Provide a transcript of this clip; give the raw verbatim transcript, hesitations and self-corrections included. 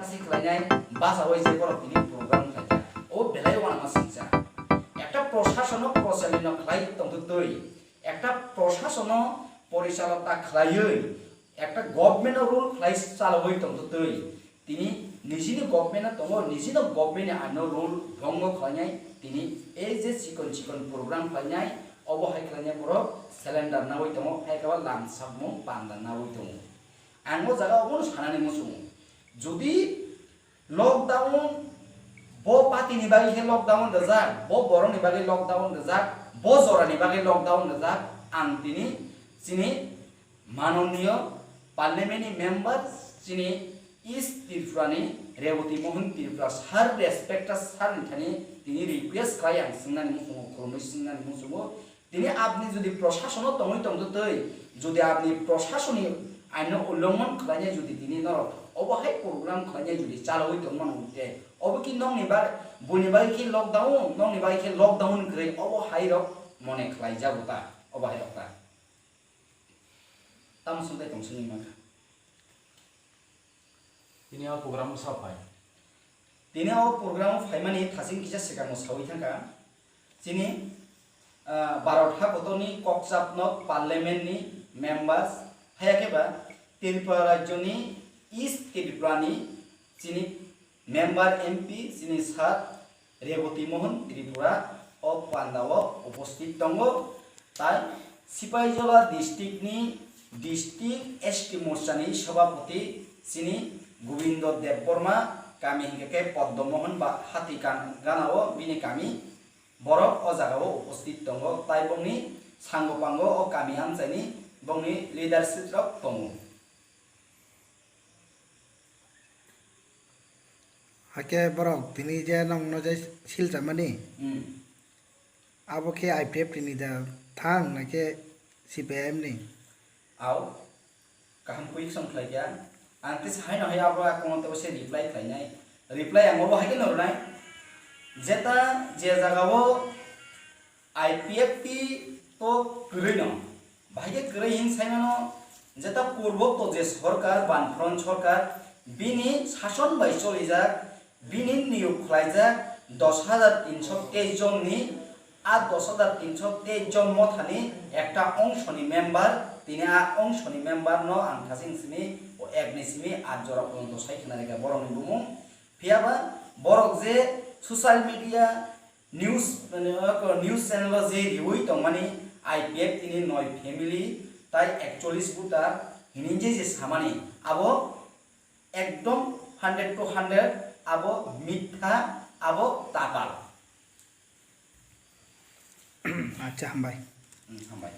si khlainai bachaui je borok tini program khlaikha. O belai uanama singcha. Ekta proshasono prochalino khlai tongtwtwi, ekta proshasono porichalota khlaiwi, ekta government-o rule khlai chalaui tongtwtwi, tini nijini government-o tongo, nijino government-ni aino rule bhongo khlainai, tini ei je chikon chikon program khlainai, obo hai khlainai borok cylinder naui tongo, hai khe ba lam sakmung panda naui tongo. Ang o jaga obono sanani muchungo, jodi lockdown bo party ni bagwi khe lockdown rijak, bo borok ni bagwi lockdown rijak, bo jora ni bagwi lockdown rijak, ang tini chini manoniyo parliament ni member chini East Tripura ni Reboti Mohan Tripura sir, respected sir ni thani tini request khlai ang swngnani muchungo, khulumui swngnani muchungo. Tini apni jodi proshasono tongwi tongtwtwi, jodi apni prosasoni aino ullonghon khlainai jodi tini norok obo hai program khlainai jodi chalaui tongmano hwnkhe, obo ki nokni ba-, buini bagwi khe lockdown, nokni bagwi khe lockdown kwrwi, obo hai rok mone khlaijago ta, obo hai rok ta. Tamo swngtai tong swngwi mankha. Tini o program sa phai. Tini o program phaimani thasing kisa swkang sawi thangkha. Chini, ah, Bharat hakotorni kokchapno parliament ni members, haya khe ba Tripura rajyoni East Tripura ni chini member M P chini sir Reboti Mohan Tripura o panda o uposthit tongo. Tai Sipaijala district ni district S T Morcha ni sabhapati chini Gobindo Debbarma, kami hingkha khe Poddo Mohan ba Hati Gan-, Gana o bini kami. Borok o jaga o uposthit tongo, tai bongni sango pango o kami amchaini bongni leadership rok tongo. Hakhe borok tini je nongno je silchamani, Hmm. Abo khe I P F T ni da thang na khe C P I M ni? Au, kaham kwi song khlai kha. Ang tei hai no hai abo a kono tebo se reply khlainai. Reply ang obo hai khe no rwnai. Jeta je jaga o I P F T to kwrwi no. Bahai khe kwrwi hin sai mano, jeta purbo to je sorkar, Banphron sorkar, bini sason bai cholijak, bini niyok khlaijak dos hajar tinso teis jon ni, a dos hajar tinso teis jon mothani ekta ongshoni member, tini a ongshoni member no ang thasing simi o ek ni simi at jora porjonto sai khna rikha borokni bumung. Phiya ba borok je social media news, mane, news channel o je riwi tongmani I P F T ni noi family tai ekchollis voter hini je je samani abo ekdom hundred to hundred abo mitha, abo tapal. Acha, hambai. Hmm, hambai.